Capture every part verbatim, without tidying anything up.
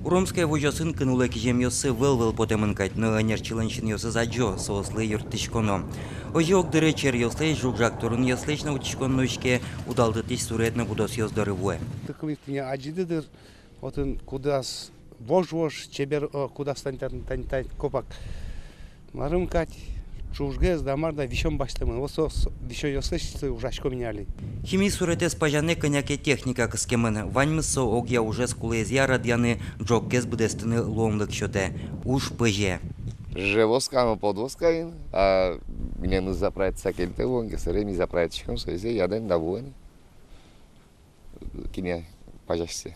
Уромское возёсын кын улэ киземъёссы вӧл-вӧл потэмын кадь, но ӧнерчилэн синъёсыз адӟо, соослы юрттӥськоно. Озьы ик дыре черъёслэсь, жуг-жаг турынъёслэсь но утиськон нуиське, удалтытӥсь сурет но будосъёс доры вуэ. Тыкымик тӥни адӟиды дыр, отын кудаз вож-вож, чебер, о, кудаз тань, тань, тань, тань копак. Марым кадь, ӵужгес да мар да висён басьтэмын. Вот со, со висёнъёслэсь ужаськом ини али. Хими суретэз пазянэ кӧня ке техника кыскемын. Ваньмыз со огъя ужез кулэезъя радъяны, ӝоггес быдэстыны луонлык сётэ. Уж пӧзе. Жэ воскамы подвоскаын, а милемыз заправиться кельтэ вуэн ке, сэре ми заправитьськом, соизэ ядэн да вуэн. Кинэ пазясьсэ.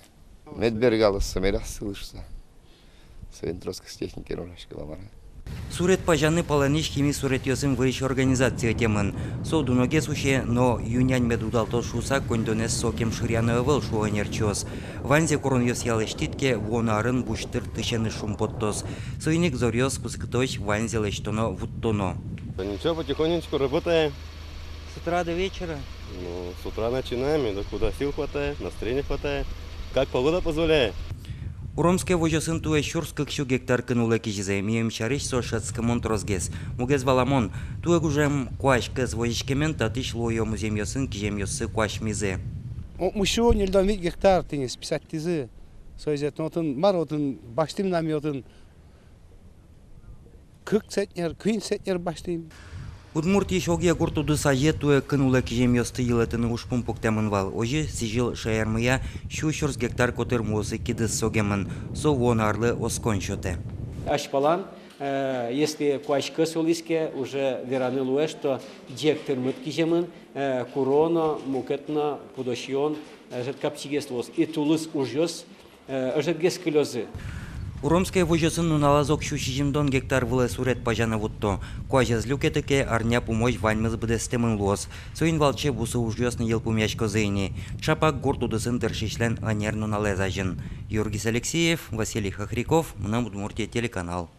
Мед бергалоз со, мед ас сылыш со. Соин трос кыӵе техника но ужаське, ма-а. Сурет пазяны палэнысь хими суретъёсын вырись организация ӧтемын. Со дуногес усе, но ю-нянь мед удалтоз шуыса, коньдонэз сокем шыръяно ӧвӧл, шуо ӧнерчиос. Ваньзэ куронъёсъя лэсьтӥд ке, вуоно арын вуж тыр тысеныз шумпоттоз. Соин ик зоръёс кутскытозь ваньзэ лэсьтоно, вуттоно. Да ничего, потихонечку работаем. С утра до вечера? Ну, с утра начинаем, и до куда сил хватает, настроения хватает, как погода позволяет. Уромское возёсын туэ сюрс кык сю гектар кын улэ кизизы, мием сярысь со шӧдскымон тросгес. Мугез валамон, туэ гужем куазь кӧс возиськемен, татысь луоё музъемъёсын киземъёссы куасьмизы. О, укмыс сю ньыльдон вить гектар тӥни списатьтӥзы. Соизэ но отын, мар отын, басьтӥм на ми отын. Кык центнер, куинь центнер басьтӥм. Удмуртиысь огъя гурт удыс азе туэ кын улэ киземъёсты йылэтыны ужпум пуктэмын вал. Озьы сӥзьыл шаермыя сю сюрс гектар котыр муосы кидыс согемын. Со вуоно арлы оскон сётэ. Азьпалан, э, если куазь кӧс улӥз ке, уже вераны луэ, что ӟег тырмыт киземын, э, куро но, мукет но, пудо сиён, э, ӧжыт капчигес луоз. И тулыс ужъёс э, ӧжытгес кылёзы. Уромское возёсын нуналаз ог сю сизьымдон гектар вылэ сурет пазяны вутто. Куазез люкеты ке, арня пумозь ваньмыз быдэстэмын луоз. Соин валче бусы ужъёс но йылпумъяськозы ини. Чапак гурт удысын тыршисьлэн ӧнер нуналэз азьын. Юргис Алексеев, Василий Хохряков, «Мынам Удмуртие» телеканал.